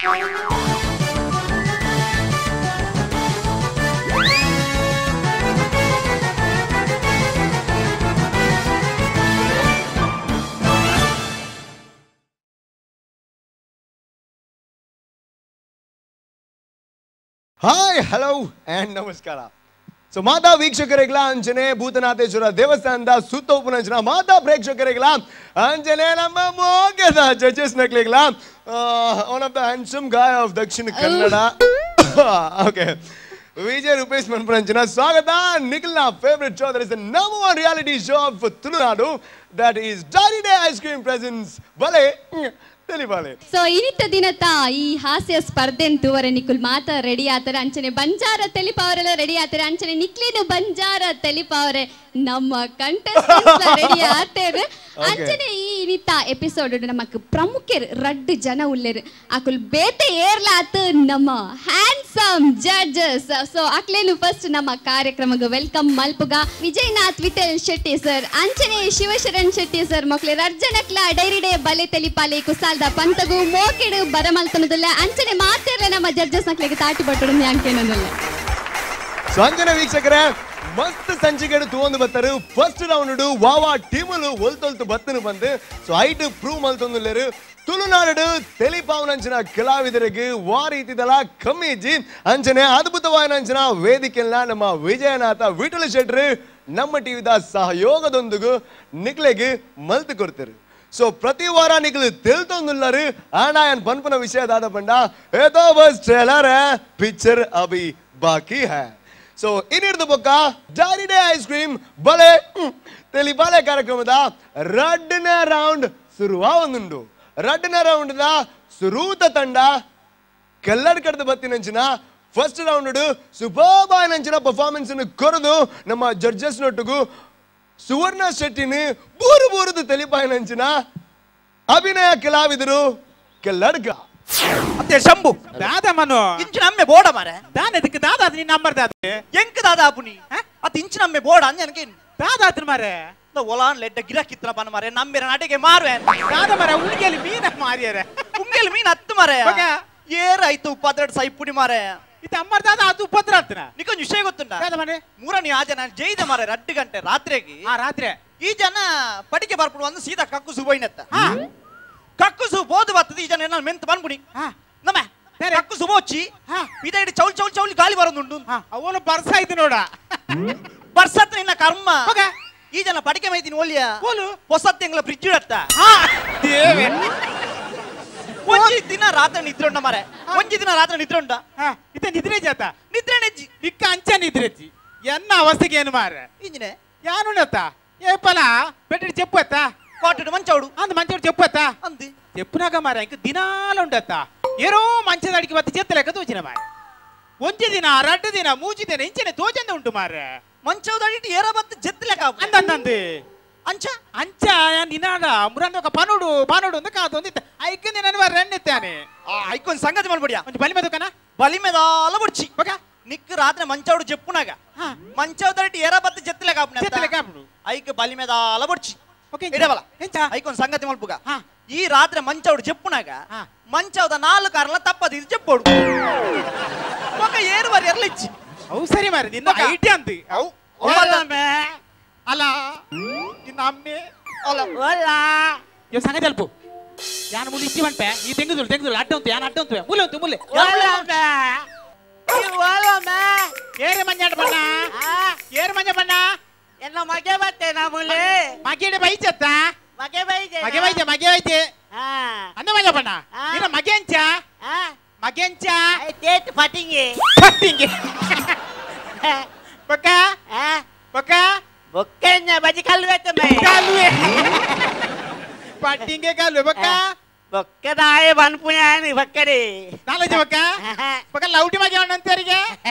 Hi hello and ನಮಸ್ಕಾರ. ಸೊ ಮಾತಾ ವೀಕ್ಷಕರಿಗಳ ಅಂಜನೆ ಭೂತನಾಥೇಶ್ವರ ದೇವಸ್ಥಾನದ ಸುತ್ತ ಉಪನಂಚನ ಮಾತಾ ಪ್ರೇಕ್ಷಕರಿಗಳ ಅಂಜನೆ ನಮ್ಮ ಮೋಗದ judges ನಕ್ಲಿಗಳ one of the handsome guy of Dakshina Kannada okay Vijay Rupesh ಮನ್ಪುರಂಚನ ಸ್ವಾಗತ. ನಿಖಿಲ್ನ favourite show that is the number one reality show of Tulunadu, that is Dairy Day ice cream presents Bhale Telipale. So ಇನ್ನಿತ್ತ ದಿನತ ಈ ಹಾಸ್ಯ ಸ್ಪರ್ಧೆ ತೂವರೆ ನಿಖುಲ್ ಮಾತ ready ಆತಾರೆ. ಅಂಚನೆ ಬಂಜಾರ ತೆಲಿಪಾವರೆಲ್ಲ ready ಆತಾರೆ. ಅಂಚನೆ ನಿಕ್ಲೇನು ಬಂಜಾರ ತೆಲಿಪಾವರೆ ನಮ್ಮ ಕಂಟೆಸ್ಟೆಂಟ್ಸ್ ರೆಡಿ ಆತೇರು. ಅಂಚನೆ ಈ ಇನ್ನಿತ್ತ ಎಪಿಸೋಡ್ ನಮಕ್ ಪ್ರಮುಖರು ರಡ್ಡು ಜನ ಉಲ್ಲೇರು. ಅಕುಲ್ ಬೇತೆ ಏರ್ಲಾತ್ ನಮ್ಮ handsome judges. So ಅಕ್ಲೇನು first ನಮ್ಮ ಕಾರ್ಯಕ್ರಮಕ್ಕೆ welcome ಮಲ್ಪುಗ ವಿಜಯನಾಥ್ ವಿಠಲ್ ಶೆಟ್ಟಿ ಸರ್, ಅಂಚನೆ ಶಿವಶರಣ್ ಶೆಟ್ಟಿ ಸರ್ ಮಕ್ಳು ರರ್ಜನಕ್ಲ ಡೈರಿ ಡೇ ಬಲೆ ತೆಲಿಪಾಲೆ ಕುಸಾಲ್ದ ಪಂತಗು ಮೋಕೆಡು ಬರಮಲ್ತನದಲ್ಲ. ಅಂಚನೆ ಮಾತಿರ್ಲ ನಮ್ಮ ಜಡ್ಜಸ್ ನಕ್ಲಿಗೆ ತಾಟಿ ಬಟ್ಟಡು ಅಂಕೇನದಲ್ಲ. ಸೊ ಅಂಜನೆ ವೀಕ್ಷಕರೇ ಮಸ್ತ್ ಸಂಚಿಕೆಡು ತೂವೊಂದು ಬತ್ತಾರೆ. ಫಸ್ಟ್ ರೌಂಡ್ ವಾವಾ ಟೀಮುಲು ಒಲ್ತೊಲ್ತು ಬತ್ತನು ಬಂದು ಸೊ ಐಟ್ ಪ್ರೂವ್ ಮಲ್ತೊಂದುಲ್ಲೇರು. ತುಳುನಾಡು ತೆಲಿಪಾವನಂಚಿನ ಕಲಾವಿದರಿಗೆ ವಾ ರೀತಿದಲ ಕಮ್ಮಿ ಇಜ್ಜಿ. ಅಂಚನೆ ಅದ್ಭುತವಾಯಿನಂಚಿನ ವೇದಿಕೆಲ್ಲ ನಮ್ಮ ವಿಜಯನಾಥ ವಿಠಲ ಶೆಟ್ರು ನಮ್ಮ ಟಿವಿದ ಸಹಯೋಗದೊಂದಿಗೂ ನಿಕ್ಲೆಗೆ ಮಲ್ತು ಕೊಡ್ತಾರೆ. ಸೊ ಪ್ರತಿ ವಾರ ನಿಕ್ಲು ತೆಲ್ತೊಂದುಲ್ಲಾರು. ಆಣಾಯನ್ ಪನ್ಪನ ವಿಷಯ ದಾದ ಪಂಡ ಏತೋ ಬಸ್ ಟ್ರೇಲರ್ ಪಿಕ್ಚರ್ ಅಭಿ ಬಾಕಿ ಹೈ. ಸೊ ಇನ್ನಿಡ್ದು ಬೊಕ್ಕ ಡೈರಿ ಡೇ ಐಸ್ ಕ್ರೀಮ್ ಬಲೆ ತೆಲಿಪಾಲೆ ಕಾರ್ಯಕ್ರಮದ ರಡ್ಡನೇ ರೌಂಡ್ ಶುರುವಾವೊಂದುಂಡು. ರಡ್ಡನೇ ರೌಂಡ್ the ಸುರೂತ ತಂಡ ಕೆಲ್ಲಡ್ ಕಡ್ದು ಬತ್ತಿನಂಚಿನ ಫಸ್ಟ್ ರೌಂಡ್ ಸುಪರ್ಬ್ ಆಯಿನಂಚಿನ ಪರ್ಫಾರ್ಮೆನ್ಸ್ ಕೊರದು ನಮ್ಮ ಜಡ್ಜಸ್ ನೊಟ್ಟುಗು ಸುವರ್ಣ ಶೆಟ್ಟಿನ ಬೂರು ಬೂರುದು ತೆಲಿಪಾಯಿನಂಚಿನ ಅಭಿನಯ ಕಲಾವಿದರು ಕೆಲ್ಲಡ್ಕ. ಅತ್ತೆ ಶಂಭು ದಾದಾ ಮನು ಇಂಚು ನಮ್ಮೆ ಬೋಡ ಮಾರೆ ದಾನ ಇದಕ್ಕೆ ದಾದಾ ನಿನ್ನ ನಂಬರ್ ದಾದ ಎಂಕ್ ದಾದಾ ಪುನಿ ಅತ್ ಇಂಚು ನಮ್ಮೆ ಬೋಡ ಅಂಜನಕ್ಕೆ ದಾದಾ ಆತ್ರ ಮಾರೆ ಒಲಾನ್ ಲೆಡ್ಡ ಗಿರಾಕಿತ್ರ ಪನ ಮಾರೆ ನಮ್ಮೆರ ನಾಟಿಗೆ ಮಾರುವೆ ದಾದಾ ಮಾರೆ ಉಂಗೆಲಿ ಮೀನ ಮಾರಿಯರೆ ಉಂಗೆಲಿ ಮೀನ ಹತ್ತು ಮಾರೆ ಏರ್ ಆಯ್ತು ಉಪದ್ರ ಸೈಪುಡಿ ಮಾರೆ ಇತ್ತ ಅಮ್ಮರ್ ದಾದಾ ಅದು ಉಪದ್ರ ಆತನ ನಿಕೊಂದು ವಿಷಯ ಗೊತ್ತುಂಟ ದಾದಾ ಮಾರೆ ಮೂರನೇ ಆ ಜನ ಜೈದ ಮಾರೆ 2 ಗಂಟೆ ರಾತ್ರಿಗೆ ಆ ರಾತ್ರಿ ಈ ಜನ ಪಡಿಕೆ ಬರ್ಪುಡು ಒಂದು ಸೀದಾ ಕಕ್ಕುಸು ಬೋಯ್ನತ್ತ ಕಕ್ಕುಸು ಬೋದು ಬರ್ತದೆ. ಈ ಜನ ಏನಾದ್ರು ಮೆಂತ್ ಬಂದ್ಬಿಡಿ ನಮ್ಮ ಕಕ್ಕುಸು ಬೋಚಿ ಇದೇ ಚೌಲ್ ಚೌಲ್ ಚೌಲಿ ಗಾಳಿ ಬರೋದುಂಟು. ಅವನು ಬರ್ಸ ಆಯ್ತು ನೋಡ ಬರ್ಸತ್ ನಿನ್ನ ಕರ್ಮ. ಈ ಜನ ಪಡಿಕೆ ಮೈತೀನಿ ಒಲಿಯ ಹೊಸತ್ ಎಂಗ್ಲ ಫ್ರಿಜ್ ಇಡತ್ತ ಒಂಜಿ ದಿನ ರಾತ್ರಿ ನಿದ್ರೆ ಉಂಟ ಮಾರೆ ಒಂಜಿ ದಿನ ರಾತ್ರಿ ನಿದ್ರೆ ಉಂಟ ಇತ್ತ ನಿದ್ರೆ ಜಾತ ನಿದ್ರೆ ನೆಜ್ಜಿ ನಿಕ್ಕ ಅಂಚ ನಿದ್ರೆಜ್ಜಿ ಎನ್ನ ಅವಸ್ಥೆಗೆ ಏನು ಮಾರೆ ಇಂಜಿನೆ ಯಾನುಂಡತ್ತ ಏಪಲ ಬೆಟ್ಟಿ చెప్పు ಅತ್ತ కోటడు మంచోడు అందు మంచోడు చెప్పు అత్త అంది చెప్పునాక మారే ఇంక దినాలు ఉండత్త ఏరో మంచదాడికి బత్తి చేత్తలేక తోచిన మారే ಒಂಜಿ ದಿನ ರಡ್ಡು ದಿನ ಮೂಜಿ ದಿನ ಇಂಚನೆ ತೋಜಂದ ಉಂಟು ಮಾರೆ ಮಂಚೋದಾಡಿ ಏರೋ ಬತ್ತು ಜೆತ್ತಲೇಕ ಅಂದಂದು ಅಂಚ ಅಂಚ ನಿನಾಡ ಮುರಂದ ఒక ಪನುಡು ಪನುಡು ಒಂದು ಕಾದು ಐಕ್ ನಿನ್ನ ರನ್ನಿತ್ತಾನೆ ಐಕೊಂದು ಸಂಗತಿ ಮಾಡ್ಬಿಡಿಯಾ ಒಂದು ಬಲಿ ಮೇಲೆ ಕನ ಬಲಿ ಮೇಲೆ ಅಲ್ಲ ಬುಡ್ಚಿ ಓಕೆ ನಿಕ್ ರಾತ್ರಿ ಮಂಚೋಡು చెప్పునాక మంచోదాడి ఏరో బత్తు జెత్తలేక జెత్తలేక ఐక్ బలి మీద అల బుడ్చి ఓకే ఇడవల ఐకొంದು సంగతి మల్పుగా ఈ రాత్రి మంచోడు చెప్పునాక మంచోద 4 కార్ల తప్పదు ఇది చెప్పోడు ఒక ఏరు మరి ఎర్లిచ్చి అవు సరే మరి నిన్న IT అంది అవు అలా నిన్న అమ్మే అలా ఓలా యో సంగతి తెలుపు యాన ముల్లి ఇచ్చి వంటే ఈ తెంగుదులు తెంగుదులు అడ్డం ఉంది యాన అడ్డం ఉంది ముల్లే ఉంది ముల్లే ఓలా ఓలా మే ఏరే మంజాడ పన్నా ఏరే మంజ పన్నా ఎన్న మగే బತ್ತೆ నా ముల్లే మగేడే బైచెత్తా మగే బైజే మగే బైజే మగే బైజే అంద మంజ పన్నా నిన్న మగేంచా మగేంచా తేట్ పటింగే పటింగే బొక్క బొక్క బొక్కెన్న బజి కల్లువెత్త మే కల్లువే పటింగే కల్లువే బొక్క బొక్కదాయే బన్పునాని బొక్కడే నాలజ బొక్క బొక్క లౌటి మగే ఉండంతేరిగే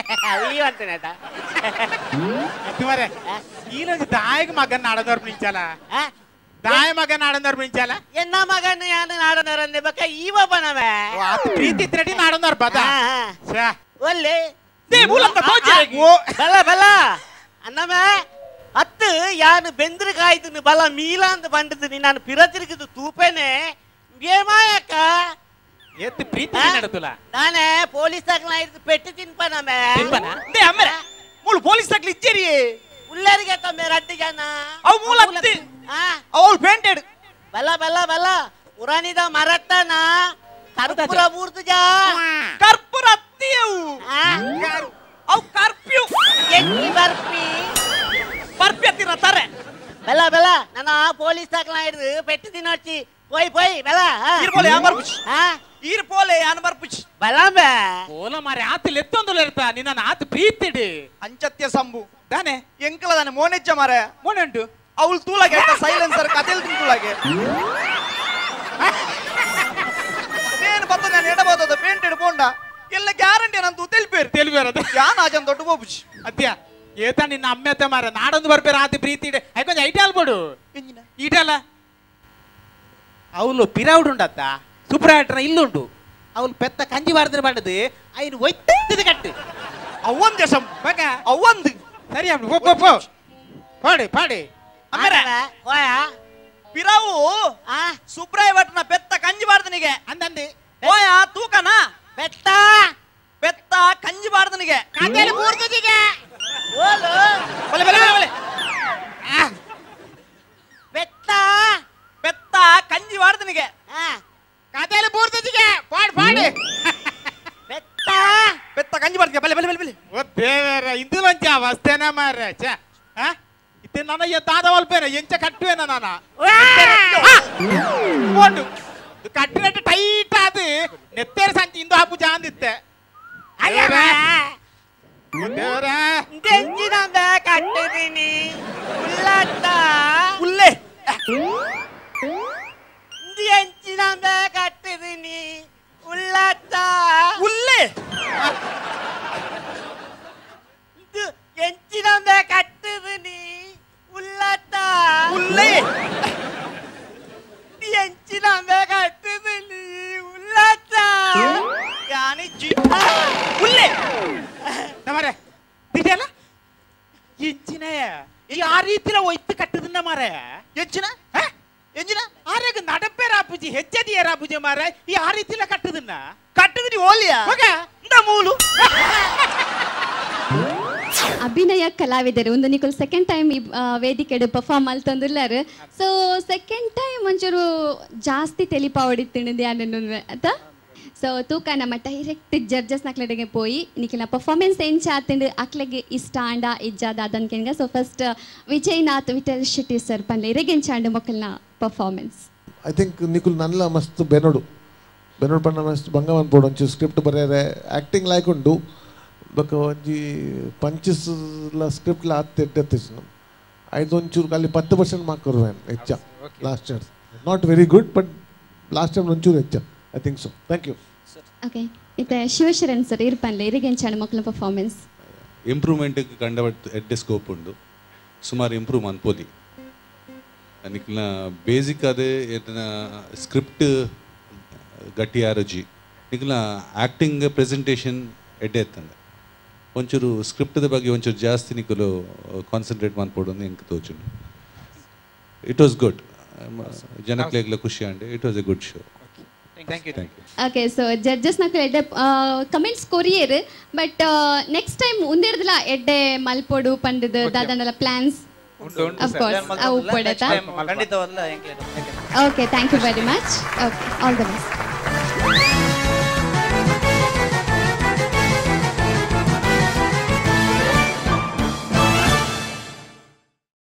అవి అంతనేట మరే ఈరోజు దాయకు మగన్ నాడదర్పించాలా దాయ మగన్ నాడదర్పించాలా ఎన్న మగన్ యాన నాడదరన్నే బొక్క ఈవ పనవే ప్రీతి త్రెడి నాడదర్ బద ఛా ఒల్లే they మూలంత తోచే బల బల అన్నమే ಅತ್ತು ಯಾನು ಬೆಂದ್ರ ಕಾಯ್ತು ಬಲ ಮೀಲ ಅಂತ ಬಂದಿದ್ದು ನಾನು ಪಿರತಿರುಗಿದ್ದು ತೂಪೇನೆ ಏಮಾಯಕ್ಕ ಏತ್ ಪ್ರೀತಿ ನಡತುಲ ನಾನೇ ಪೊಲೀಸ್ ದಾಖಲ ಇದ್ದು ಪೆಟ್ಟು ತಿನ್ಪನಮೆ ತಿನ್ಪನ they ಅಮ್ಮರೆ ಮೂಲು ಪೊಲೀಸ್ ದಾಖಲ ಇಜ್ಜರಿ ಉಲ್ಲರಿಗೆ ತಮ್ಮೆ ರಡ್ಡು ಜನ ಅವು ಮೂಲ ಅತ್ತಿ ಅವು ಪೇಂಟೆಡ್ ಬಲ ಬಲ ಬಲ ಉರಾನಿದ ಮರತ್ತನ ಕರ್ಪೂರ ಬೂರ್ತುಜ ಕರ್ಪೂರ ಅತ್ತಿ ಅವು ಅವು ಕರ್ಪ್ಯೂ ಎಕ್ಕಿ ಬರ್ಪಿ ಬರ್ಪಿ ಅತ್ತಿರ ತಾರೆ ಬಲ ಬಲ ನನ್ನ ಪೊಲೀಸ್ ದಾಖಲ ಹಿಡಿದು ಪೆಟ್ಟು ತಿನ್ನೋಚಿ ಪೋಯ್ ಪೋಯ್ ಬಲ ಈರ್ ಪೋಲೆ ಯಾನ್ ಬರ್ಪುಚ್ ಈರ್ ಪೋಲೆ ಯಾನ್ ಬರ್ಪುಚ್ ಬಲಂಬೆ ಪೋಲ ಮಾರೆ ಆತ ಲೆತ್ತೊಂದುಲ ಇರ್ತ ನಿನ್ನ ಆತ ಪ್ರೀತಿಡಿ ಅಂಚತ್ಯ ಸಂಬು ದಾನೆ ಎಂಕಲ ದಾನೆ ಮೋನೆಚ್ಚ ಮಾರೆ ಮೋನೆಂಟು ಅವಳು ತೂಲಾಗೆ ಸೈಲೆನ್ಸರ್ ಕತೆಲ್ ತಿಂತುಲಾಗೆ ನೇನು ಬತ್ತ ನಾನು ಎಡಬೋದ ಪೇಂಟೆಡ್ ಪೋಂಡ ಎಲ್ಲ ಗ್ಯಾರಂಟಿ ನಂದು ತೆಲ್ಪೇರು ತೆಲ್ಪೇರು ಅದ ಯಾನ್ ಆಜನ್ ದೊಡ್ಡ ಬೋಪುಚ್ ಅತ್ಯ ಏತ ನಿನ್ನ ಅಮ್ಮೆತ್ತ ಮಾರ ನಾಡೊಂದು ಬರ್ಪೇರು ಆತ ಪ್ರೀತಿ ಇಡೆ ಐಕೊಂಜ ಐಟ ಅಲ್ಬೋಡು ಈಟಲ್ಲ ಅವಳು ಪಿರೌಡುಂಡತ್ತ ಸುಪ್ರಾಟ್ರ ಇಲ್ಲುಂಟು ಅವಳು ಪೆತ್ತ ಕಂಜಿ ಬಾರ್ದ್ರೆ ಬಾಡದು ಐನು ಒಯ್ತದ ಕಟ್ಟು ಅವ್ವಂದೆ ಸಂ ಬಗ ಅವ್ವಂದು ಸರಿ ಅಮ್ಮ ಪೋ ಪೋ ಪಾಡಿ ಪಾಡಿ ಅಮ್ಮರೆ ಹೋಯ ಪಿರಾವು ಸುಬ್ರಾಯ ಭಟ್ನ ಪೆತ್ತ ಕಂಜಿ ಬಾರ್ದನಿಗೆ ಅಂದಂದಿ ಹೋಯ ತೂಕನ ಪೆತ್ತ ಪೆತ್ತ ಕಂಜಿ ಬಾರ್ದನಿಗೆ ಕಾಂತೇಲಿ ಬೂರ್ದುಜಿಗೆ ಓಲು ಬಲೆ ಬಲೆ ಬಲೆ ಪೆತ್ತ ಪೆತ್ತ ಕಂಜಿ ಬಾರ್ದನಿಗೆ ಕಾಂತೇಲಿ ಬೂರ್ದುಜಿಗೆ ಪಾಡ್ ಪಾಡಿ ಪೆತ್ತ ಪೆತ್ತ ಕಂಜಿ ಬಾರ್ದಿಗೆ ಬಲೆ ಬಲೆ ಬಲೆ ಬಲೆ ಓ ದೇವರ ಇಂದುಲಂಚ ಅವಸ್ಥೆನ ಮಾರ್ರೆ ಛೆ ಆ ಇತ್ತೆ ನನ್ನ ತಾದ ವಲ್ಪೇನ ಎಂಚ ಕಟ್ಟುವೇನ ನಾನ ಪೋಂಡು ಕಟ್ಟಿನಟ್ಟು ಟೈಟ್ ಆದು ನೆತ್ತೇರ ಸಂಚಿ ಇಂದು ಹಾಪು ಜಾಂದಿತ್ತೆ ದೇವರ ದೆಂಜಿನಂದ ಕಟ್ಟಿದೀನಿ ಉಲ್ಲತ್ತ ಉಲ್ಲೆ ಎಂಚಿನಂದ ಕಟ್ಟಿದೀನಿ ಉಲ್ಲತ್ತ ಉಲ್ಲೆ ಎಂಚಿನಂದ ಕಟ್ಟಿದೀನಿ ಉಲ್ಲತ್ತ ಉಲ್ಲೆ ಎಂಚಿನಂದ ಕಟ್ಟಿದೀನಿ ಉಲ್ಲತ್ತ ಯಾನಿಜ್ಜಿ ಉಲ್ಲೆ ನಮರೆ ದಿಟೆಲ್ಲ ಎಂಚಿನಯ ಈ ಆ ರೀತಿಲ ಒಯ್ತು ಕಟ್ಟದನ್ನ ಮಾರೆ ಎಂಚಿನ ಎಂಜಿನ ಆರೆಗ ನಡಪೆ ರಾಪುಜಿ ಹೆಚ್ಚದಿಯ ರಾಪುಜಿ ಮಾರೆ ಈ ಆ ರೀತಿಲ ಕಟ್ಟದನ್ನ ಕಟ್ಟದಿನಿ ಓಲಿಯಾ ಇಂದ ಮೂಲು ಅಭಿನಯ ಕಲಾವಿದರು ಒಂದು ನಿಕುಲ್ ಸೆಕೆಂಡ್ ಟೈಮ್ ಈ ವೇದಿಕೆಡು ಪರ್ಫಾರ್ಮ್ ಮಲ್ತೊಂದುಲ್ಲಾರು. So second time ಒಂಚೂರು ಜಾಸ್ತಿ ತೆಲಿಪಾವಡಿತ್ತಿಂಡು ಯಾನನ್ನು ಅತ್ತ. ಸೊ ತೂಕ ನಮ್ಮ ಡೈರೆಕ್ಟ್ ಜಡ್ಜಸ್ ನಕ್ಲೆಡೆಗೆ ಪೋಯಿ ನಿಖಿಲ್ನ ಪರ್ಫಾರ್ಮೆನ್ಸ್ ಎಂಚ ಆತಿಂಡು ಅಕ್ಲೆಗೆ ಇಷ್ಟ ಆಂಡ ಇಜ್ಜಾದ ಅದನ್ಕೆಂಗ. So first Vijayanath Vittal Shetty sir ಪನ್ಲೆ ಇರೆಗೆಂಚಾಂಡು ಮೊಕ್ಕಲ್ನ performance. I think Nikhil ನನ್ಲ ಮಸ್ತ್ ಬೆನೋಡು ಬೆನೋಡು ಪಂಡ ಮಸ್ತ್ ಬಂಗವನ್ ಪೋಡು ಒಂಚೂರು ಸ್ಕ್ರಿಪ್ಟ್ ಬರೆಯರೆ ಆ್ಯಕ್ಟಿಂಗ್ ಲಾಯ್ಕ್ ಉಂಡು ಬೊಕ ಒಂಜಿ ಪಂಚಸ್ ಸ್ಕ್ರಿಪ್ಟ್ಲ ಆತ್ ಎಡ್ಡೆತ್ತಿನ ಐದು ಒಂಚೂರು ಖಾಲಿ 10% ಮಾರ್ಕ್ ಕೊರುವೇನು ಹೆಚ್ಚ last year not very good but last time ಒಂಚೂರು ಹೆಚ್ಚ I think so. Thank you. Okay ಇತ್ತೆ ಶಿವಶರಣ್ ಸರ್ ಇರ್ಪನ್ಲೆ ಇರಿಗೆಂಚಾಣ ಮಕ್ಕಳ ಪರ್ಫಾರ್ಮೆನ್ಸ್. ಇಂಪ್ರೂವ್ಮೆಂಟ್ ಕಂಡಬಟ್ ಎಡ್ಡೆ ಸ್ಕೋಪ್ ಉಂಡು ಸುಮಾರು ಇಂಪ್ರೂವ್ ಅನ್ಪೋದಿ ನಿಕ್ನ ಬೇಸಿಕ್ ಅದೇ ಎನ್ನ ಸ್ಕ್ರಿಪ್ಟ್ ಗಟ್ಟಿ ಆರೋಜಿ ನಿಕ್ನ ಆ್ಯಕ್ಟಿಂಗ್ ಪ್ರೆಸೆಂಟೇಷನ್ ಎಡ್ಡೆ ಎತ್ತಂದೆ ಒಂಚೂರು ಸ್ಕ್ರಿಪ್ಟದ ಬಗ್ಗೆ ಒಂಚೂರು ಜಾಸ್ತಿ ನಿಕ್ಕಲು ಕಾನ್ಸಂಟ್ರೇಟ್ ಮಾಡ್ಬೋದು ಎಂಕ್ ತೋಚುಂಡು. It was good ಜನಕ್ಲೆಗ್ಲ ಖುಷಿ and it was a good show. Thank you. Thank you. Okay, so judges nakul edde comments courier but next time undirদla edde malpodu pandudu dadandala plans of course avu podata kanditavalla enkle. Okay, thank you very much. Okay, all the best.